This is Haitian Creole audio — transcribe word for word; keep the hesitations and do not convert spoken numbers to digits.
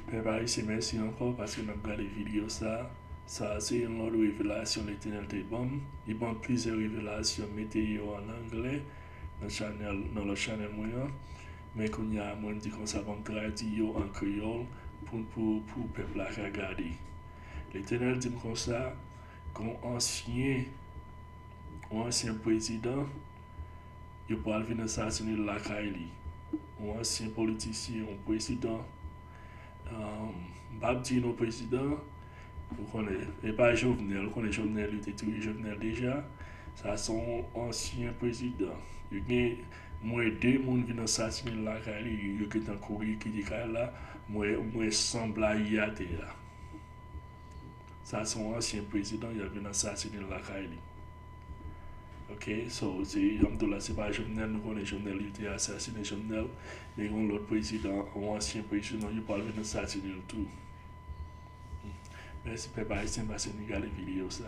Pèp ayisyen, mèsi ankò paske n ap gade videyo sa. Sa a se yon lòt revelasyon Letènèl te ban m. Li ban m plizyè revelasyon, mete yo an anglè nan chanèl, nan lòt chanèl mwen an. Men kounye a, mwen di konsa, ban m tradui yo an kreyòl pou, pou, pou pèp la ka gade. Letènèl di m konsa, gon ansyen, yon ansyen prezidan, yo pral vin asasinen l lakay li. Yon ansyen politisyen, yon prezidan, um, m p ap di non prezidan, ou konnen, e pa Jovenel, ou konnen Jovenel, yo te touye Jovenel deja. Sa se yon ansyen prezidan. Yo gen, mwen, de moun vin asasinen l lakay li, yo, yo gentan kouri kite kay la, mwen, mwen san blayi atè a. Sa se yon ansyen prezidan, y ap vin asasinen l lakay li. Ok, so, se, jan m di w la, se pa Jovenel, nou konnen Jovenel, yo te asasinen Jovenel, men yon lòt prezidan, yon ansyen prezidan, yo pral vin asasinen l tou. Mèsi pèp ayisyen, paske nou gade videyo sa.